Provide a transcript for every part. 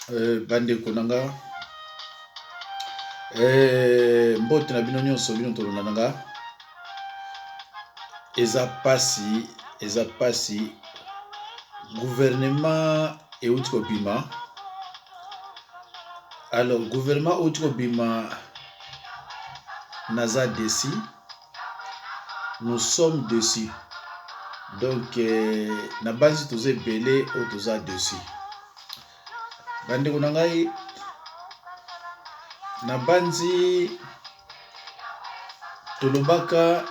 Bandeko na nga, mbote na bino nyonso, bino tolanda na nga. Eza pasi, eza pasi. Gouvernement euti kobima. Alors gouvernement euti kobima, naza déçu. Nous sommes déçus. Donc nabanzi toza ebele oyo toza déçus. Bandeko na ngai, nabanzi tolobaka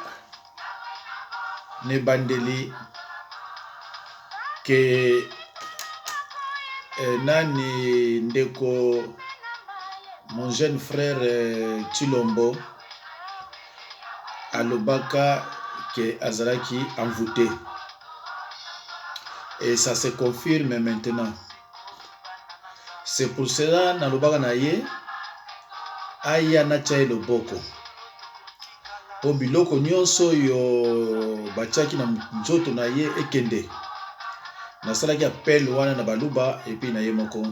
na ebandeli ke nani, ndeko, mon jeune frère Tshilombo alobaka ke azalaki envoûté et ça se confirme maintenant. C'est pour cela nalobaka na ye aya natya ye loboko, mpo biloko nyonso oyo batiaki na nzoto na ye ekende. Nasalaki appel wana na Baluba et puis na ye moko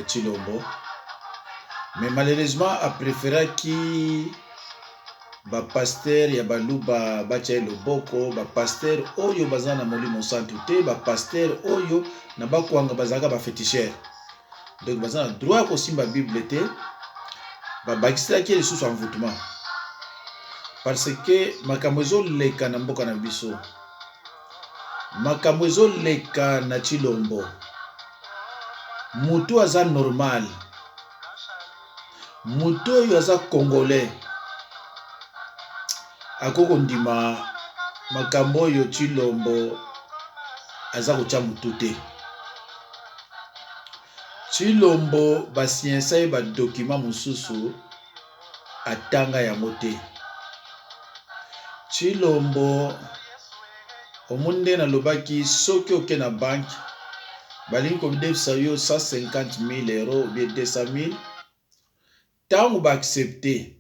Tshilombo, mais malheureusement apréféraki bapasteur ya Baluba batya ye loboko, bapasteur oyo baza na Molimo Santu te, bapasteur oyo na bakwanga bazalaka baféticheur, donc baza na droit ya kosimba Bible te. Babakiselaki ye lisusu envoûtement, parce que makambo ezoleka na mboka na biso, makambo ezoleka na Tshilombo, motu aza normal, motu oyo aza Congolais akoki kondima makambo oyo Tshilombo aza kotya motu te. Tshilombo basinyisa ye badocument mosusu, atanga yango te. Tshilombo, omoni nde nalobaki, soki oke na banke, balingi kodefisa yo 150 000 euros ou bien 200 000, ntango baaccepte,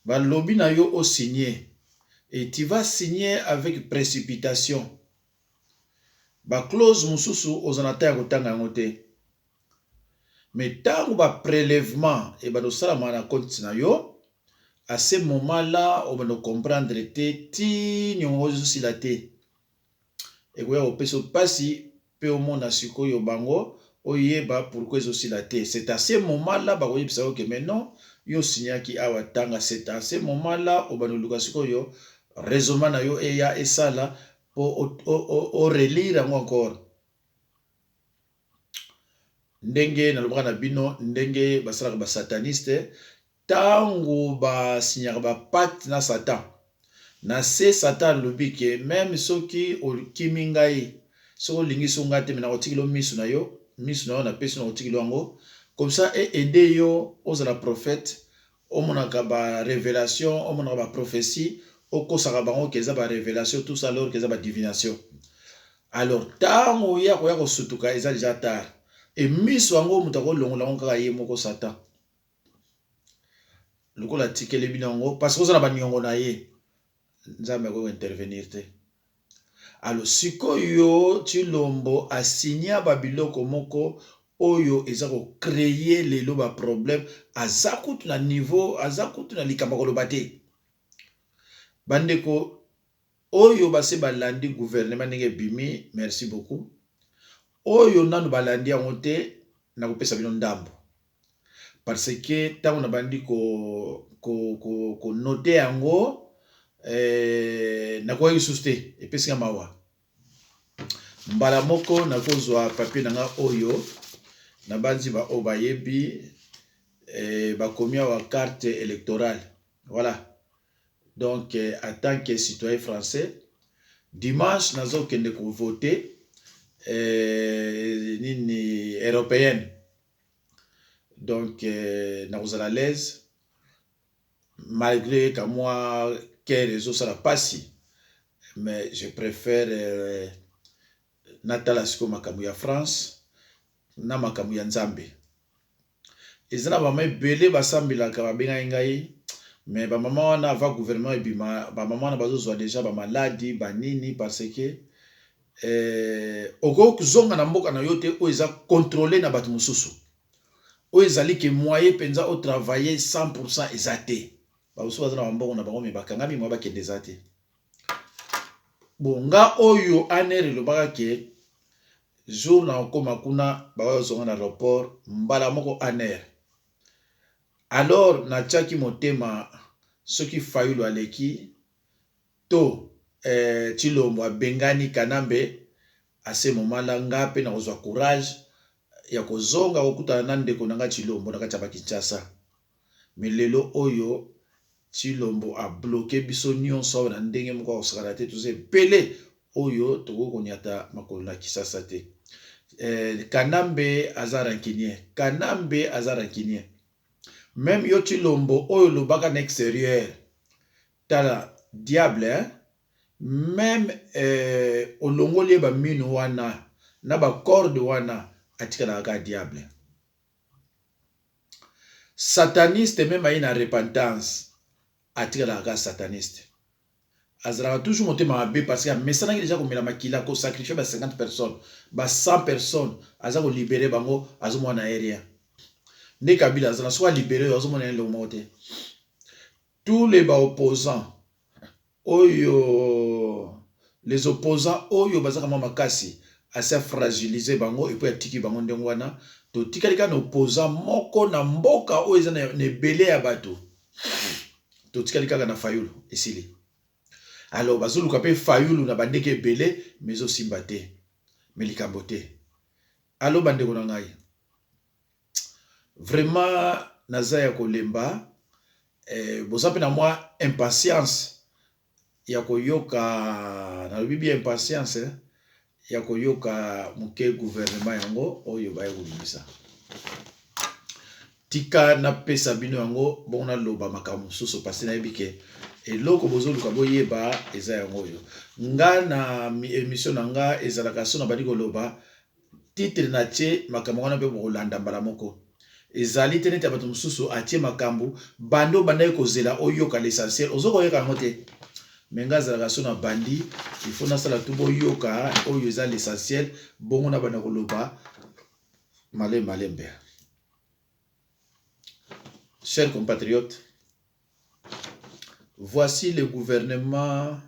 balobi na yo osigne et tu vas signer avec précipitation. Baclause mosusu oza na ta ya kotanga yango te, mais ntango baprélèvement ebanda kosalama na compte na yo, à ce moment là obanda comprendre te ti niongo ezosila te. Ekoya kopesa mpasi mpe omona sikoyo bango oyeba pourquoi ezosila te. C'est à ce moment là bakoyebisa yo ke mais non, yo osignaki awa, tanga. C'est à ce moment là obanda oluka sikoyo raisonnement na yo eya esala mpo orelire yango encore. Ndenge nalobaka na bino, ndenge basalaka basataniste, ntango basignaka bapacte na Satan, na se Satan alobi ke même soki okimi ngai, soki olingi so ngai te, me nakotikela yo miso na yo, miso na yo napesi, nakotikela yango comme ça eaider yo ozala prophète, omonaka barévélation, omonaka baprophétie, okosaka bango ke eza barévélation, tout ça, alors ke eza badivination. Alors ntango ye akoya kosutuka, eza déjà tard. E miso yango, moto akolongola yango kaka ye moko Satan, lokola atikeli bino yango, parce que oza na baniongo na ye, Nzambe akoki kointervenir te. Alors sikoyo Tshilombo asinya babiloko moko oyo eza kocréer lelo baproblème. Aza kutu na niveau, aza kutu na likambo koloba te. Bandeko oyo base balandi gouvernement ndenge ebimi, merci beaucoup. Oyo nanu balandi yango te, nakopesa bino ndambo, parce que ntango nabandi konoter ko, ko yango, nakoki lisusu te, epesinga mawa. Mbala moko nakozwa papier na nga oyo nabanzi baoyo bayebi, bakomi awa carte électorale. Voilà, donc en tant que citoyen français, dimanche nazokende kovote nini européenne. Donc nakozala à l'aise malgré kamwa cœur ezosala mpasi, mais je préfère natala sikoyo makambo ya France na makambo ya Nzambe. Eza na bamama ebele basambelaka, babengaki ngai, mais bamama wana, avant gouvernement ebima, bamama wana bazozwa déjà bamaladi banini, parce que Okoki kozonga na mboka na yo te oyo eza contrôlé na bato mosusu, oyo ezali ke moyen mpenza otravaille 100 eza te. Bamosusu baza na bambongo na bango, me bakangami, moyen bakende eza te. Bon, nga oyo ANR elobaka ke jour na okóma kuna, bakozonga na aéroport mbala moko ANR. Alors natiaki motema, soki Fayulu aleki to Tshilombo abengani Kanambe, à ce moment là nga mpe nakozwa courage ya kozonga kokutana na ndeko na nga Tshilombo na kati ya Bakinshasa. Me lelo oyo Tshilombo abloquer biso nyonso awa na ndenge moko akosakana te. Toza ebele oyo tokoki koniata makolo na Kisasa te. Kanambe aza rancunier, Kanambe aza rancunier. Même yo Tshilombo oyo olobaka na extérieur, tala diable, hein? Même olongoli ye bamino wana na bacorde wana, atikalaka kaka diable, sataniste. Même aye na repentance, atikalaka kaka sataniste, azalaka toujours motema mabe, parce que amesanaki déjà komela makila, kosacrifier ba 50 personnes, ba 100 personnes, aza kolibérer bango, azomona ye rien. Nde Kabila azala, soki alibérer oyo, azomona ye eloko moko te. Tous les baopposants oyo, les opposants oyo bazaka mwa makasi, asi afragiliser bango et puis atiki bango ndenge wana. Totikali kaka na opposant moko na mboka oyo eza na ebele ya bato, totikali kaka na Fayulu, esili. Alors bazoluka mpe Fayulu na bandeke ebele, me ezosimba te, me likambo te. Alo bandeko na ngai, vraiment naza ya kolemba. Boza mpe na mwa impatience ya koyoka, nalobi bien, impatience ya koyoka moke gouvernement yango oyo baye kobimisa. Tika napesa bino yango, bongo naloba makambo mosusu, parce nayebi ke eloko bozoluka boyeba eza yango oyo. Nga na émission na nga ezalaka so na bandi koloba, titre na tie makambo wana mpe bokolanda mbala moko. Ezali te neti ya bato mosusu, atie makambo bandi obandaki kozela oyoka l'essentiel, ozo koyoka yango te. Me nga azalaka so na bandi, il faut nasala tu boyoka oyo eza l'essentiel, bongo na banda koloba malembe malembe. Chers compatriotes, voici le gouvernement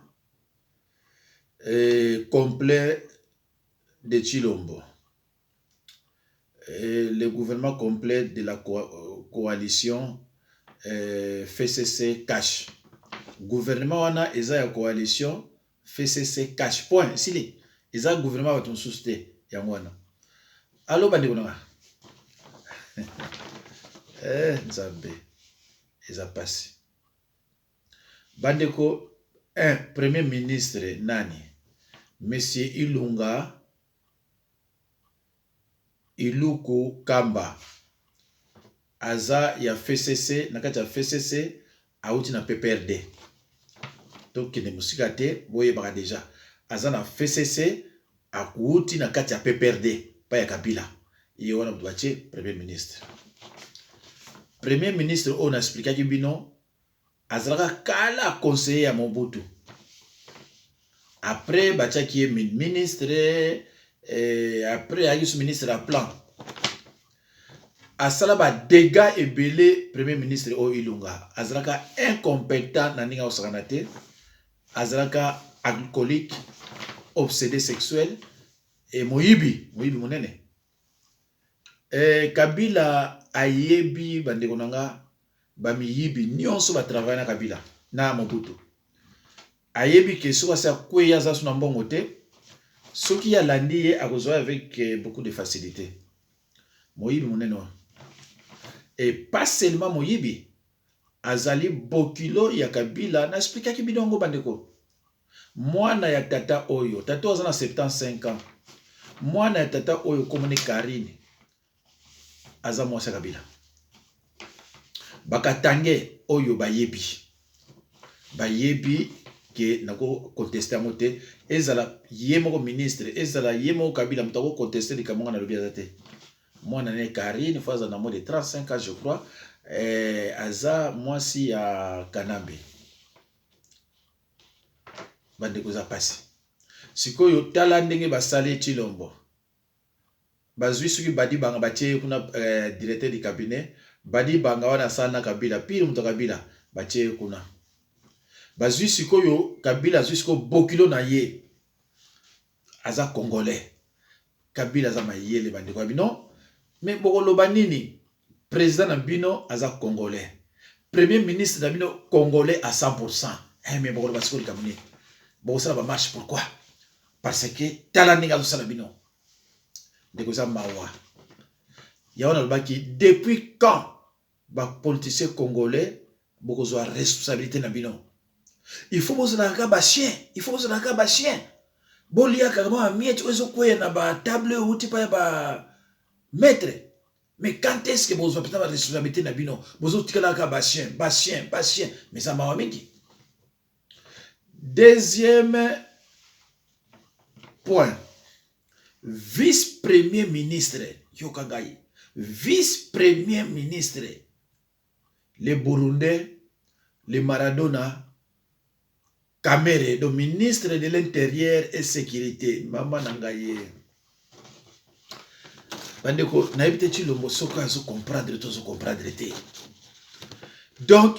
complet de Tshilombo et le gouvernement complet de la coalition FCC Cash. Gouvernement wana eza ya coalition FCC Cash, point, esili. Eza gouvernement bato mosusu te, yango wana. Alo bandeko na nga, Nzambe, eza pasi. Bandeko, un premier ministre nani? Monsieur Ilunga Ilunkamba, aza ya FCC, na kati ya FCC, awuti na PPRD. Tokende mosika te, boyebaka déjà aza na FCC, akuti na kati ya PPRD pa ya Kabila. Ye wana moto batie premier ministre. Premier ministre oyo naexpliquaki bino, azalaka kala conseiller ya Mobutu. Après batiaki ye ministre, après ayaki so ministre ya plan, asala badégâts ebele. Premier ministre oyo Ilunga azalaka incompétent na ndenge akosakana te, azalaka alcoolique, obsédé sexuel e moyibi, moyibi monene. Kabila ayebi, bandeko na nga, bamiyibi nyonso batravaille na Kabila na Mobutu. Ayebi ke soki asi akweyi, aza so na mbongo te, soki alandi ye, akozwa avec beaucoup de facilité. Moyibi monene wana, et pas seulement moyibi, azali bokilo ya Kabila. Na expliquaki bino yango, bandeko. Mwana ya tata oyo, tata oyo aza na 75 ans, mwana ya tata oyo komoni Karine, aza mwasi ya Kabila. Bakatange oyo bayebi, bayebi ke nakocontester yango te. Ezala ye moko ministre, ezala ye moko Kabila, moto akocontester likambo nga nalobi aza te. Mwana ne Karine fo aza na moins de 35 ans, je crois, aza mwasi ya Kanambe. Bandeko, eza pasi. Sikoyo tala ndenge basali Tshilombo. Bazui soki Badibanga batie ye kuna directeur du cabinet. Badibanga wana asala na Kabila, pire moto ya Kabila, batie ye kuna. Bazui sikoyo Kabila azui sikoyo bokilo na ye. Aza congolais. Kabila aza mayele bandeko ya bino. Mais bokoloba nini? President na bino aza congolais. Premier ministre na bino congolais à 100%. Eh mais bokoloba sikoyo likambo nini? Bokosala ba marche pourquoi? Parce que tala ndenge azosala bino. Ndeko eza mawa. Yango nalobaki depuis quand ba politiciens congolais bokozwa responsabilité na bino? Il faut bozalaka kaka ba chien, il faut bozalaka kaka ba chien. Boliaka kaka ba miettes oyo ezokweya na ba table oyo euti pa ya ba maître. Mais quand est-ce que bozwa mpenza ba responsabilité na bino? Bozotikala kaka ba chien, ba chien, ba chien. Mais eza mawa mingi. Deuxième point, vice-premier ministre, yoka ngai, vice-premier ministre, le Burundais, le Maradona, Kamerhe, donc ministre de l'Intérieur et Sécurité. Mama na ngai ye. Bandeko, nayebi te Tshilombo soki azo comprendre to azo comprendre te. Donc,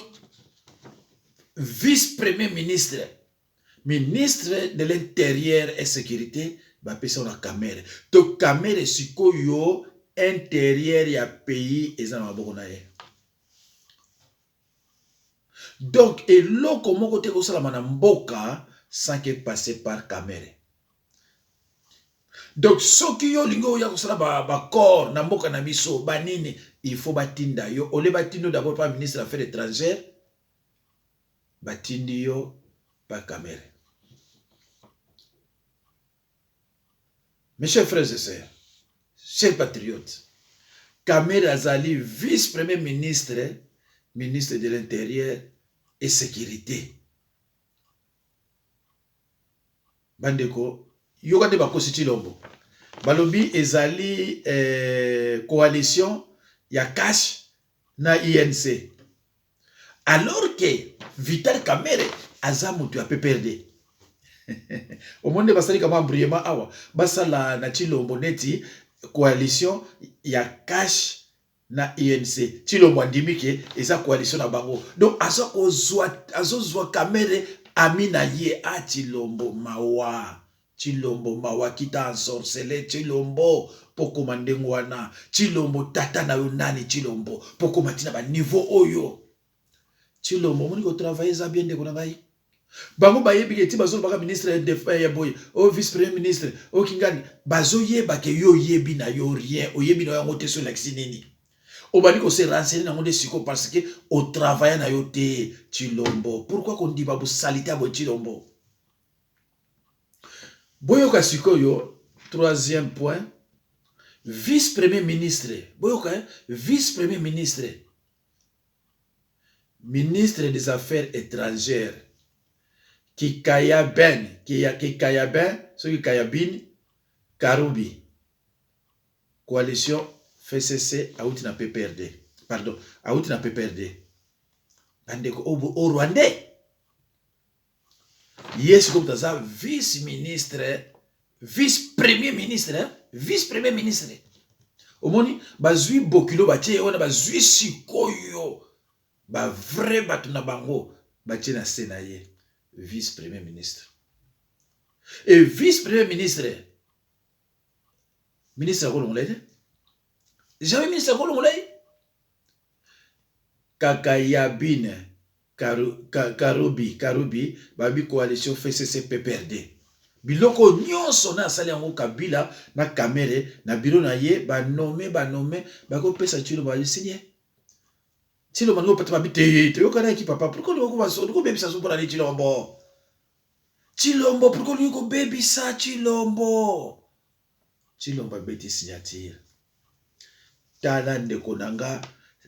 vice-premier ministre, ministre de l'Intérieur et Sécurité, bapesa na Kamerhe. To Kamerhe sikoyo intérieur ya pays eza na maboko na ye. Donc eloko moko te kosalama na mboka sans que passer par Kamerhe. Donc soki yo olingi oya kosala ba corps na mboka na biso banini, il faut batinda yo. Ole batinda yo d'abord par ministre des Affaires étrangères, batindi yo par Kamerhe. Mes chers frères et sœurs, chers patriotes, Kamerhe azali vice-premier ministre, ministre de l'Intérieur et Sécurité. Bandeko, yoka nde bakosi Tshilombo. Balobi ezali coalition ya CACH na INC. Alors que Vital Kamerhe aza moto ya PPRD. Omoni nde basali kama embrouillement awa, basala na Tshilombo neti coalition ya CACH na INC. Tshilombo andimi ke eza coalition na bango. Donc azozwa Kamerhe ami na ye. Ah, Tshilombo mawa. Tshilombo mawa kita ensorcelé Tshilombo pokoma ndenge wana. Tshilombo tata na yo nani Tshilombo pokoma tina ba niveau oyo. Tshilombo omoni ko travailler eza bien ndeko na ngai. Bango bayebi ke ti bazolobaka ministre ya boye, o vice premier ministre, o kingani, bazoyeba ke yo oyebi na yo rien, oyebi na yo yango te so elakisi nini. Obandi ko se renseigner nango nde siko parce que o travailler na yo te Tshilombo. Pourquoi kondima bosalite ya boye Tshilombo? Boyoka sikoyo troisième point, vice-premier ministre, boyoka hein, vice-premier ministre, ministre des Affaires étrangères, Kikaya Ben, Kikaya Ben, soki Kikaya Bin, Karubi, coalition FCC auti na PPRD, pardon, auti na PPRD. Bandeko o Rwandais. Ye sikoyo moto aza vice-ministre, vice-premier ministre, hein? Vice-premier ministre. Omoni, bazwi bokilo batie ye wana, bazwi sikoyo ba vrai bato na bango batie na se na ye vice-premier ministre. Et vice-premier ministre, ministre akolongola ye te? Jamais ministre akolongola ye. Kakayabine Karubi, Karubi, babi coalition FCC PPRD. Biloko nyonso na asali yango Kabila na Kamerhe na bureau na ye, ba nommé, ba nommé, bakopesa Tshilombo ba signé. Tshilombo ngo pata babi te, toyokanaki papa, pourquoi olingi kobebisa so mpona nini Tshilombo? Tshilombo, pourquoi olingi kobebisa Tshilombo? Tshilombo abeti signature. Tala ndeko na nga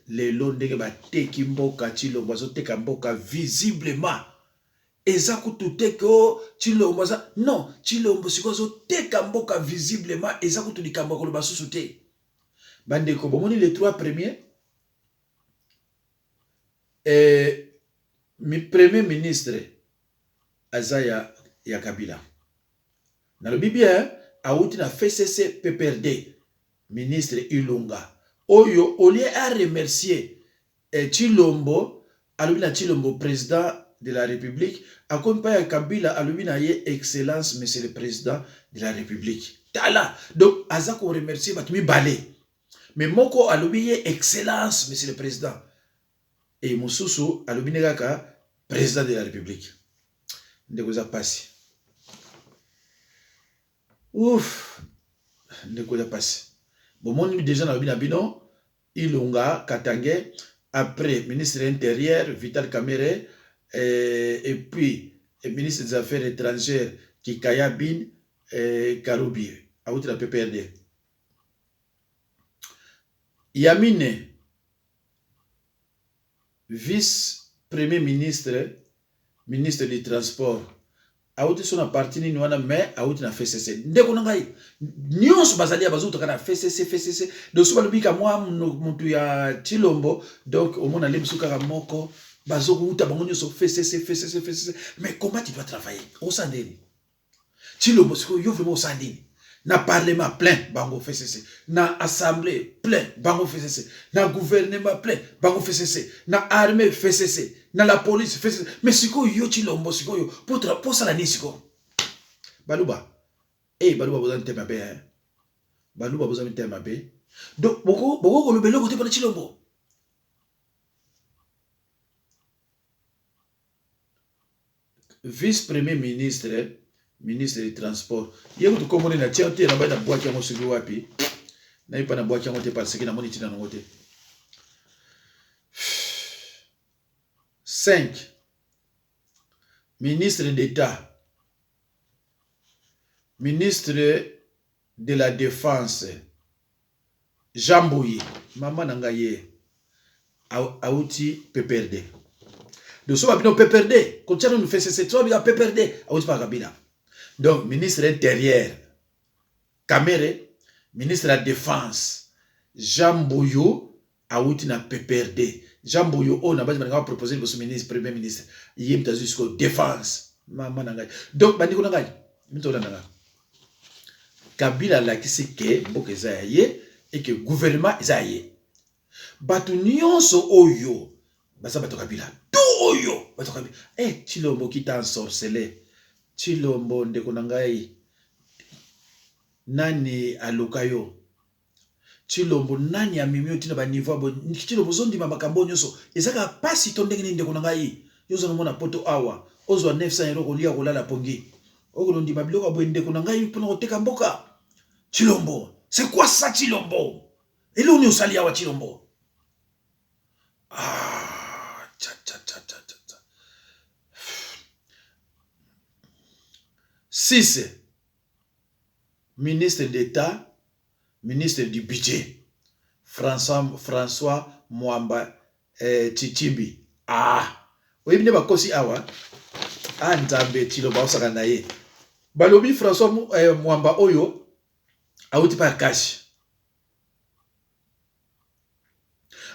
lelo ndenge bateki mboka, Tshilombo azoteka mboka visiblement. Eza kutu te ke o Tshilombo aza non, Tshilombo sikoyo azoteka mboka visiblement, eza kutu likambo ya koloba susu te. Bandeko, bomoni les trois premiers premier ministre aza ya Kabila. Nalobi bien, awuti na FCC PPRD, ministre Ilunga oyo au lieu a remercier eh, Tshilombo, alobi na Tshilombo president de la Republique, akomi pa ya Kabila alobi na ye excellence monsieur le president de la Republique. Tala, donc aza ko remercier bato mibale, mais moko alobi ye excellence monsieur le president et mosusu alobi ne kaka president de la Republique. Ndeko eza pasi. Ouf, ndeko eza pasi. Bomoni deja nalobi na bino Ilunga Katange après ministre intérieur Vital Kamerhe eh, et puis eh, ministre des affaires étrangères Kikaya Bin eh, Karubi awuti na PPRD. Yamine vice premier ministre ministre du transport awuti so na parti nini wana mais awuti na FCC ndeko na ngai nyonso bazali ya bazowutaka na FCC FCC donc so balobi ka mwa mutu ya Tshilombo donc omona le biso kaka moko bazowuta bango nyonso FCC FCC FCC. Mais comment tu dois travailler? Osala ndeni Tshilombo sikoyo yo vraiment osala nini? Na parlement plein bango FCC, na assemblée plein bango FCC, na gouvernement plein bango FCC, na armée FCC, na la police FCC. Mais sikoyo yo Tshilombo sikoyo po osala nini sikoyo? Baluba, eh baluba boza mitema mabe hein. Baluba boza mitema mabe. Donc boko boko koloba eloko te pona Tshilombo. Vice premier ministre, ministre du transport ye kutu kombo nini atia te na bai na bwaki yango soki wapi nayebi pa na bwaki yango te parce que namoni ntina nango te. 5 ministre d'État, ministre de la défense Jean Mbuyi, mama na ngai ye awuti PPRD. Donc soki babino PPRD, kotia nanu FCC, soki babino PPRD, awuti pa Kabila. Donc ministre intérieur Kamere, ministre ya défense Jean Mbuyu awuti na PPRD. Jean Mbuyu oyo na basi balinga ba proposer liboso ministre premier ministre, ye moto azwi sikoyo défense. Mama na ngai. Donc bandeko na ngai, mito olanda nga. Kabila alakisi ke mboka eza ya ye et que gouvernement eza ya ye. Bato nyonso oyo baza bato Kabila, tout oyo bato Kabila. Eh, Tshilombo qui t'a ensorcelé. Tshilombo ndeko na ngai, nani aluka yo? Tshilombo nani amemi yo tina ba niveau ya boye? Tshilombo ozondima makambo oyo nyonso eza kaka pasi to ndenge nini ndeko na ngai? Yo oza na mwana poto awa ozwa 900 euro kolia kolala pongi okondima biloko ya boye ndeko na ngai mpona koteka mboka? Tshilombo c'est quoi ça Tshilombo? Eloko nini osali awa Tshilombo? Ah, tcha, tcha, tcha, tcha, tcha. 6 ministre d'État, ministre du budget, François, François Mwamba eh, Chichimbi. Ah, oyebi nde bakosi awa. Ah, Nzambe Tshilombo osaka na ye. Balobi François eh, Mwamba oyo awuti pa kashi.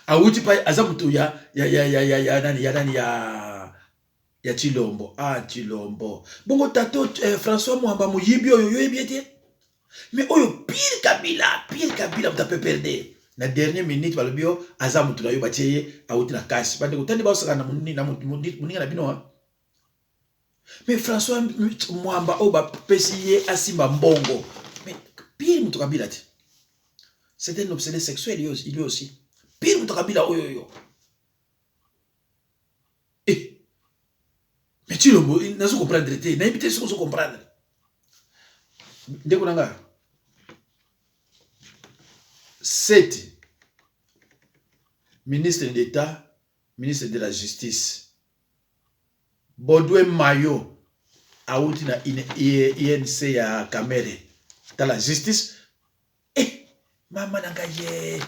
Awuti pa aza mutu ya ya ya ya ya ya nani ya nani ya ya Tshilombo. Ah Tshilombo. Bongo tato eh, François Mwamba moyibi oyo yo yebi ete? Mais oyo pire Kabila, pire Kabila mutu PPRD. Na dernière minute balobi yo aza mutu na yo batie ye awuti na kasi. Bande kotandi ba na na muninga na bino hein. Mais François Mwamba oyo bapesi ye asimba mbongo. Mais pire mutu Kabila te. C'est un obsédé sexuel lui aussi. Pire mutu Kabila oyo yo. Eh. Mais Tshilombo, nazo comprendre te. Nayebi te soki ozo comprendre. Ndeko na nga. 7 ministre d'État, ministre de la Justice. Baudouin Mayo awuti na INC ya Kamere. Tala justice. Eh, mama na ngai ye.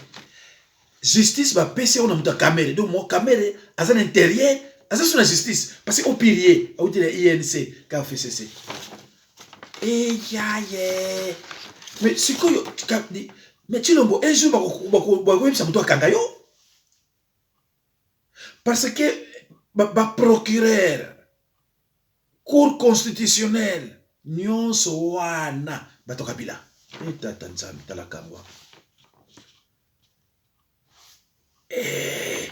Justice bapesi yango na moto ya Kamere. Donc mo Kamere aza na intérieur, aza so na justice parce que opire ye awuti na INC ka FCC. Eh ya ye. Mais sikoyo mais Tshilombo un jour bakoyebisa moto akanga yo. Parce que ba, ba procureur, cour constitutionnelle, Nyonso wana bato Kabila. E tata Nzambe tala kangwa. Eh.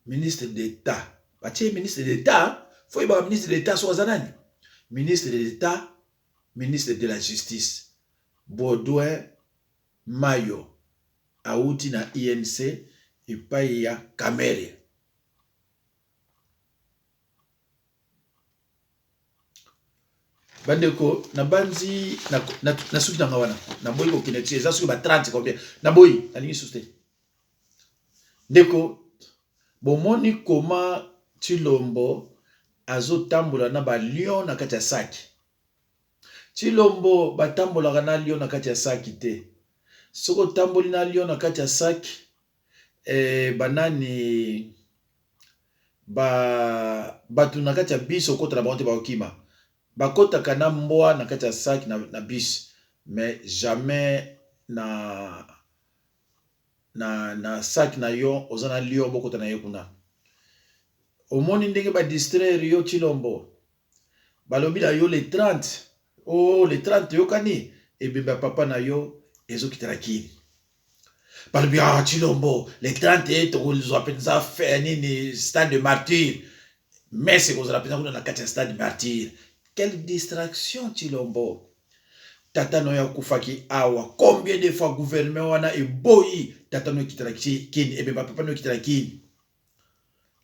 Ministre d'Etat. Batie ministre d'Etat, faut yeba ministre d'Etat so aza nani? Ministre d'Etat, ministre de la justice. Baudouin Mayo awuti na UNC epai ya Kamerhe. Bandeko, nabanzi na suki na nga wana, naboyi kokende ti eza soki ba 30 combien, naboyi, nalingi susu te. Ndeko, bomoni koma Tshilombo azotambola na ba lion na kati ya saki. Tshilombo batambolaka na lion na kati ya saki te. Soki otamboli na lion na kati ya saki, eh, banani ba bato na kati ya bus okota na bango te, bakokima. Bakotaka na mbwa na kati ya sac na bus, mais jamais na sac na yo oza na lion bokota na ye kuna. Omoni ndenge ba distraire yo Tshilombo. Balobi na yo le 30, oh le 30 yokani ebembe ya papa na yo ezokita na Kin. Balobi ah Tshilombo le 30 tokozwa mpenza nini stade de martyr, messe ekozala mpenza kuna na kati ya stade martyr. Quelle distraction Tshilombo. Tata no akufaki awa combien de fois gouvernement wana eboyi tata no ekita na Kin, ebemba papa no ekita na Kin.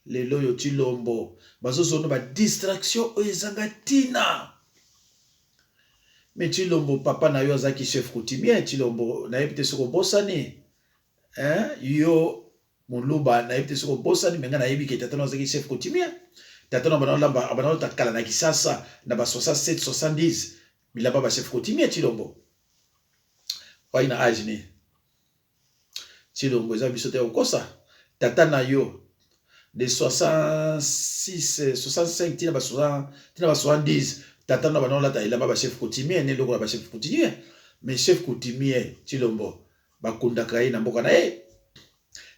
Lelo yo Tshilombo bazozona ba distraction oyo ezanga tina. Mais Tshilombo papa na yo azaki chef coutumier Tshilombo, nayebi te soki obosani hein, yo moluba nayebi te soki obosani, mais nga nayebi ke tata no azaki chef coutumier. Tata no abana abana kala na Kisasa na ba 67 70 bilamba ba chef coutumier Tshilombo. Wai na age ni Tshilombo eza biso te okosa tata na yo de 66 65 tina ba 60 tina ba 70 tata na bana olata elamba ba chef coutumier ne lokola ba chef coutumier, mais chef coutumier Tshilombo bakundaka ye na mboka na ye.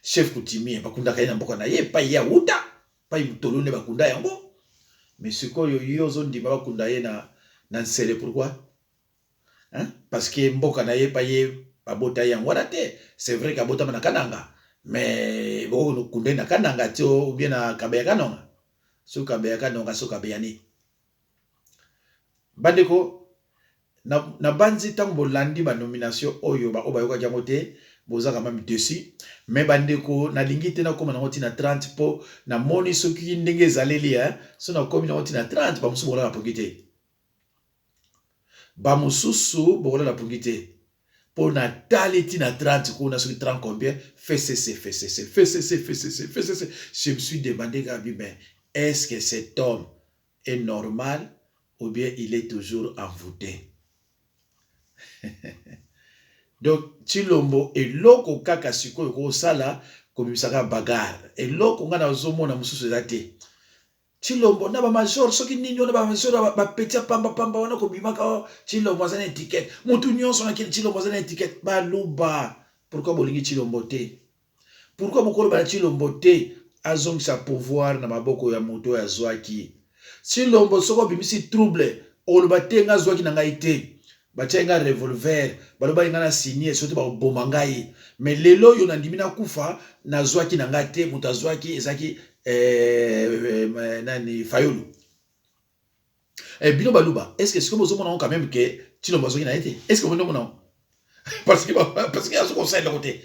Chef coutumier bakundaka ye na mboka na ye epai ye awuta, pai mutolo nde bakunda yango. Mais sikoyo yo ozondima bakunda ye na Nsele pourquoi? Hein? Parce que mboka na ye pa ye babota ye yango wana te. C'est vrai qu'abotama na Kananga, mais bokokunda ye na Kananga te ou bien na Kabeya Kanonga. So Kabeya Kanonga, so Kabeya nini? Bandeko, na banzi ntango bolandi ba nomination oyo ba oyo bayokaki yango te, boza quand même dessus. Mais bandeko, nalingi te nakóma nango ntina 30 mpo namoni soki ndenge ezaleli, hein? So nakomi nango ntina 30, bamosusu bokolala pongi te. Bamosusu bokolala pongi te mpo natali ntina 30 kuna soki 30 combien, FCC, FCC, FCC, FCC, FCC. Je me suis demandé, Gabi, mais est-ce que cet homme est normal ou bien il est toujours envoûté? Donc Tshilombo eloko kaka sikoyo kosala kobimisaka bagarre, eloko nga nazomona mosusu eza te. Tshilombo na bamajor soki nini wana, bamajor bapeti ya pambapamba wana kobimaka, Tshilombo aza na étiquette, motu nyonso nakili Tshilombo aza na étiquette. Baluba, pourquoi bolingi Tshilombo te? Pourquoi bokoloba na Tshilombo te azongisa pouvoir na maboko ya moto oyo azwaki? Tshilombo soki obimisi trouble, oloba te nga azwaki na ngai te, batiaki nga revolver, balobaki nga na signe soki bakoboma ngai, mais lelo oyo nandimi nakufa, nazwaki na ngai te, moto azwaki ezalaki nani, Fayulu. Bino baluba, est ce que sikoyo bozomona ngo quand même ke Tshilombo azwaki na ye te? Est ce que bomona ngo? Parce que azokosala eloko te,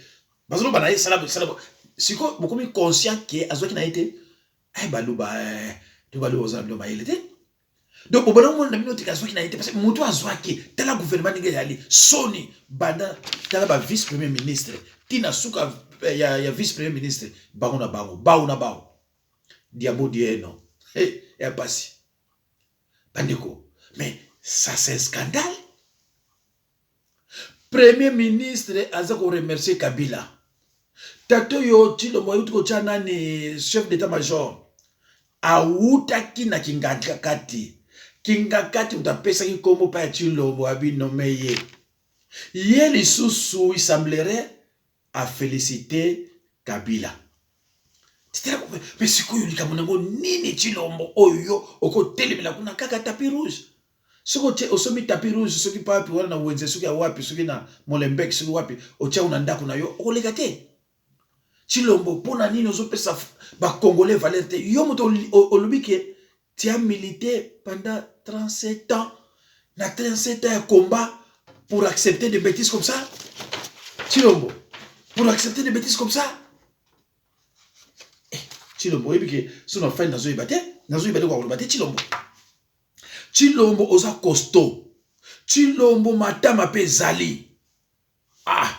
bazoloba na ye sala boye, sala boye. Sikoyo bokomi conscient ke azwaki na ye te. Baluba, to baluba boza na bino mayele te. Donc bobanda komona na bino te azwaki na ye te, parce que moto azwaki, tala gouvernement ndenge ezali soni, banda tala ba vice premier ministre ntina suka ya vice premier ministre, bango na bango, bao na bao, diabo dieno. Hey, ya pasi bandeko, mais ça c'est un scandale. Premier ministre aza koremercier Kabila. Tata oyo Tshilombo ayuti kotya nani chef d'état major, awutaki na Kingakati. Kingakati moto apesaki nkombo mpa ya Tshilombo, abinome ye. Ye lisusu il semblerait afélicité Kabila. Mais sikoyo likambo nango nini, Tshilombo, oyo yo okotelemela kuna kaka tapis rouge? Soki otie, osombi tapis rouge, soki papi wana na wenze, soki ya wapi, soki na Molenbeek, soki wapi, otia na ndako na yo, okoleka te. Tshilombo, mpona nini ozopesa bacongolais valeur te? Yo moto olobi ke tu as milité pendant 37 ans, na 37 ans ya combat, pour accepter des bêtises comme ça, Tshilombo, pour accepter des bêtises comme ça, eh, Tshilombo, oyebi ke so na fai nazoyeba te, nazoyeba te koloba te. Tshilombo, Tshilombo, oza costaud. Tshilombo, matama mpe ezali. Ah,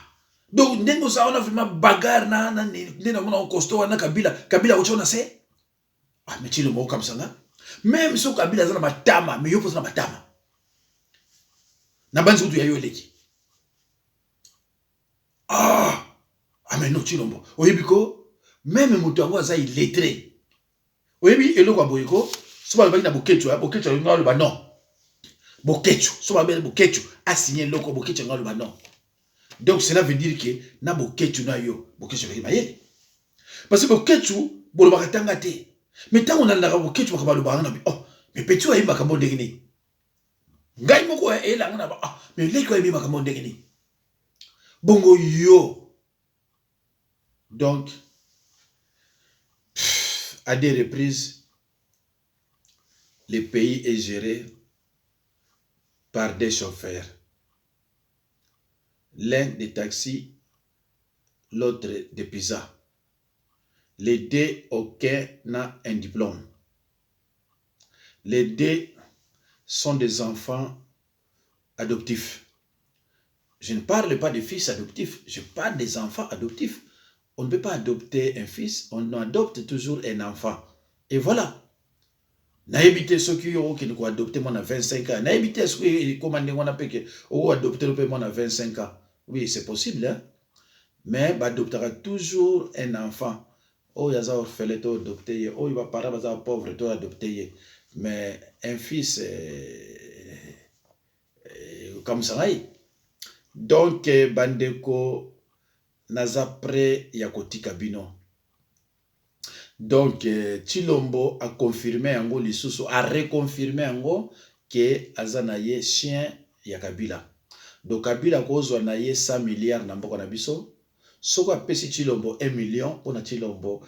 donc ndenge oza wana, vraiment bagarre na nde namona costaud wana. Kabila, Kabila otya na se. Ah, mais Tshilombo, okamisa nga. Même so Kabila aza na matama, mais yo mpo oza na matama na banzi kutu ya yo eleki. Ah, ah, mais non, Tshilombo, oyebi ko même moto yango aza illettré. Oyebi eloko ya boye ko so balobaki na Boketshu, Boketshu alingi aloba non. Boketshu, so balobaki Boketshu asigné eloko, Boketshu alingi aloba non. Donc cela veut dire que na Boketshu na yo, Boketshu aleki mayele, parce que Boketshu bolobaka tanga te. Mais ntango nalandaka Boketshu, baka balobaka na oh, mais petit oyo ayebi makambo ndenge nini? Ngai moko eyelanga na ba ah, mais leki oyo ayebi makambo ndenge nini? Bongo yo. Donc à des reprises, le pays est géré par des chauffeurs, l'un des taxis, l'autre des pizzas. Les deux, aucun n'a un diplôme. Les deux sont des enfants adoptifs. Je ne parle pas de fils adoptifs, je parle des enfants adoptifs. On ne peut pas adopter un fils, on adopte toujours un enfant. Et voilà. Nayebi te soki yo okende koadopter mwana 25 ans. Nayebi te soki ekóma ndenge wana mpe ke okoadopter mpe mwana 25 ans. Oui, c'est possible, hein? Mais baadoptaka toujours un enfant. Oyo aza orphelin, to adopte ye. Oyo baparent baza pauvre, to adopte ye. Mais un fils, okamwisa ngai. Donc bandeko, naza prêt ya kotika bino. Donc Tshilombo aconfirme yango lisusu, areconfirme yango ke aza na ye chien ya Kabila. Donc Kabila kozwa na ye 100 milliard na mboka na biso, soki apesi Tshilombo 1 million, mpona Tshilombo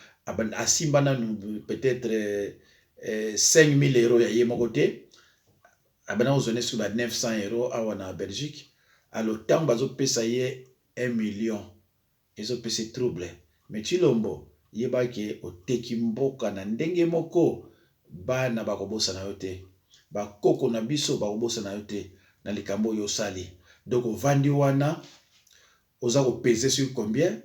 asimba nanu peut-être 5000 euro ya ye moko te. Abanda kozwa ne soki ba 900 euro awa na Belgique. Alors ntango bazopesa ye 1 million, ezopesa trouble. Mais Tshilombo, yebaki oteki mboka na ndenge moko, bana bakobosana yo te, bakoko na biso bakobosana yo te na likambo oyo osali. Donc ovandi wana, oza kopese sur combien?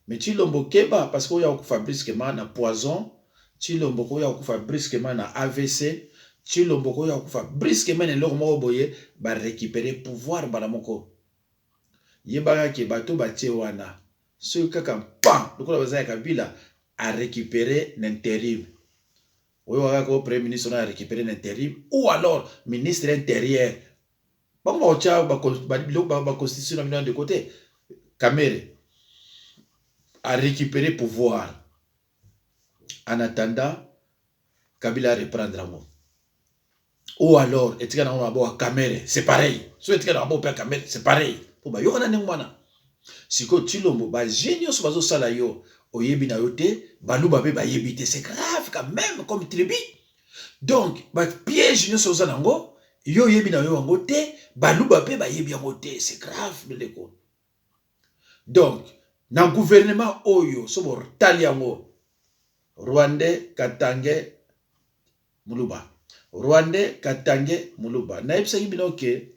Mais Tshilombo, keba, parce que oyo akokufa brusquement na poison. Tshilombo koyo akokufa brusquement na AVC. Tshilombo koyo akokufa brusquement na eloko moko boye, barécupérer pouvoir mbala moko. Yebaka ke bato batie wana, soki kaka pan lokola baza ya Kabila, arécupérer na intérim. Oyo kaka o premier ministre na arécupérer na intérim, ou alors ministre intérieur, bango bakotya biloko baconstitution na bino de côté. Kamerhe a récupéré pouvoir en attendant Kabila reprendre yango, ou alors etika nango na maboko ya Kamerhe, c'est pareil. So etika na maboko mpe ya Kamerhe, c'est pareil, mpo bayokana ndenge wana. Sikoyo Tshilombo, baje nyonso bazosala yo, oyebi na yo te, Baluba mpe bayebi te. C'est grave quand même comme tribu. Donc bapiège nyonso oza nango, yo oyebi na yo yango te, Baluba mpe bayebi yango te. C'est grave, ndeko. Donc na gouvernement oyo, so botali yango, Rwandais, Katangais, Moluba, Rwandais, Katangais, Moluba. Nayebisaki bino ke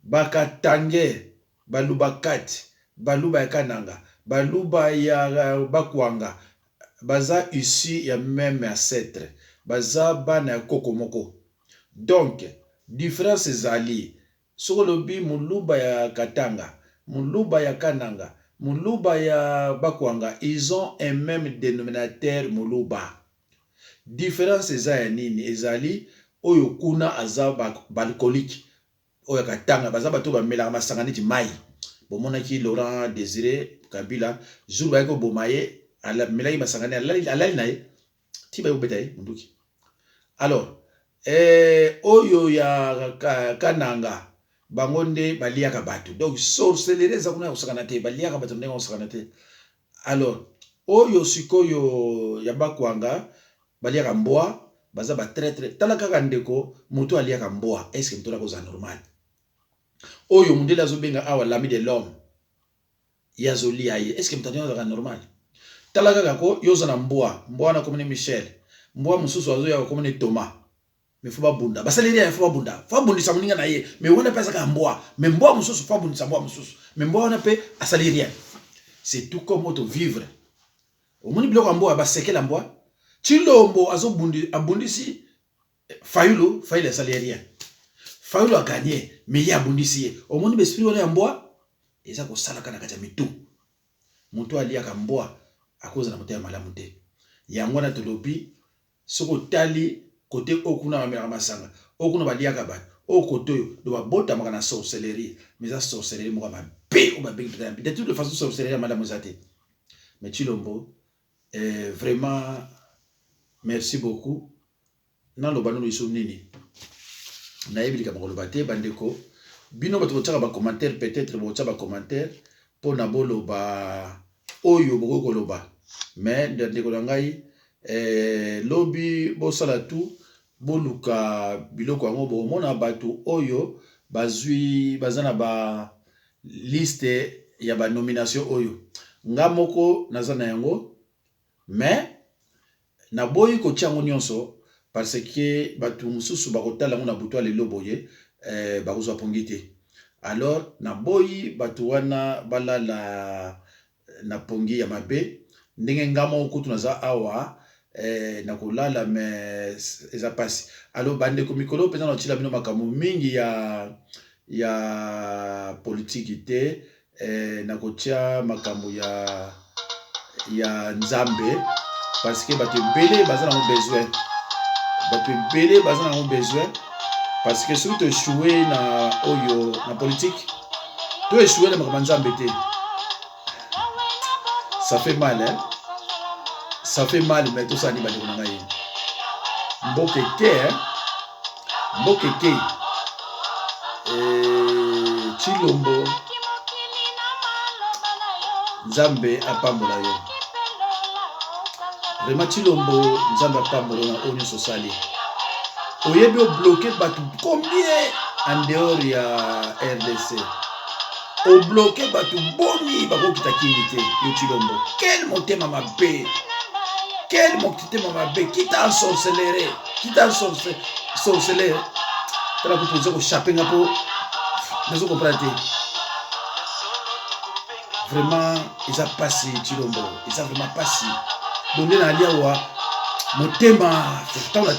Bakatangais, Baluba kati, Baluba ya Kananga, Baluba ya Bakwanga, baza issu ya même ancêtre, baza bana ya koko moko. Donc différence ezali, soki olobi Moluba ya Katanga, Moluba ya Kananga, Moluba ya Bakwanga, ils ont un même dénominateur, Moluba. Différence eza ya nini? Ezali oyo kuna aza baalcoolique, oyo ya Katanga baza bato bamelaka masanga neti mai. Bomonaki Laurent Désiré Kabila, jour bayaki koboma ye, Amelaki masanga, alali na ye ti baye kobeta ye munduki. Alors oyo ya Kananga, bango nde baliaka bato. Donc sorcellerie eza kuna ya kosakana te, baliaka bato ndenge kosakana te. Alors oyo sikoyo ya Bakwanga, baliaka mbwa, baza batraître. Tala kaka ndeko, moto aliaka mbwa, est-ce moto wana kozala normal? Oyo mondele azobenga awa l'ami de l'homme, ye azolia ye, est-ce moto wana azalaka normal? Tala kaka ko yo oza na mbwa, mbwa wana komoni Michel, mbwa mosusu azoya komoni Thomas, mais faut babunda, basaleli ya, faut babunda, faut abundisa moninga na ye. Mais wana mpe azaka mbwa, mais mbwa mosusu faut abundisa mbwa mosusu, mais mbwa wana mpe asali rien. C'est tout comme oto vivre. Omoni biloko ya mbwa, basekela mbwa. Tshilombo azobundi, abundisi Fayulu, Fayulu asali rien, Fayulu agagné, mais ye abundisi ye. Omoni baesprit wana ya mbwa eza kosalaka na kati ya mitu. Moto aliaka mbwa akozala motema malamu te. Yango wana tolobi, soki otali kote oyo kuna bamelaka masanga, oyo kuna baliaka bato, oyo kote oyo do babotamaka na sorcellerie, mais eza sorcellerie moko ya mabe oyo babengi mpenza. De toute façon, sorcellerie ya malamu eza te. Mais Tshilombo, vraiment merci beaucoup. Naloba nano lisusu nini? Nayebi likambo koloba te. Bandeko, bino bato botiaka bacommentaire, peut-être botia bacommentaire mpona boloba oyo bokoki koloba. Mais ndeko na ngai, lobi bosala tu boluka biloko yango, bokomona bato oyo bazwi, baza na ba liste ya banomination oyo. Nga moko naza na yango, mais naboyi kotia yango nyonso parce que bato mosusu bakotala yango na butu ya lelo boye, bakozwa pongi te. Alors naboyi bato wana balala na pongi ya mabe. Ndenge nga moko kutu naza awa, nakolala, mais eza mpasi. Alors bandeko, mikolo mpenza naotila bino makambo mingi ya politiki te, nakotia makambo ya Nzambe parce que bato ebele baza nango besoin, bato ebele baza nango besoin, parce que soki toéchoué na oyo na politique, toéchoué na makambo ya Nzambe te. Ça fait mal, hein? Ça fait mal, mais tosala nini, bandeko na ngai? Mboka eke, mboka eke. Tshilombo, Nzambe apambola yo vraiment. Tshilombo, Nzambe apambola yo na oyo nyonso osali. Oyebi obloquer bato combien en dehors ya RDC? Obloquer bato boni bakokita kini te? Yo Tshilombo, quel motema mabe, quel motema mabe! Kita ensorcelere, kita ensorcelere. Tala kutu oza kochape nga mpo nazo comprendre te. Vraiment eza pasi, Tshilombo, eza vraiment pasi. Donc nde na ali awa, motema ntango.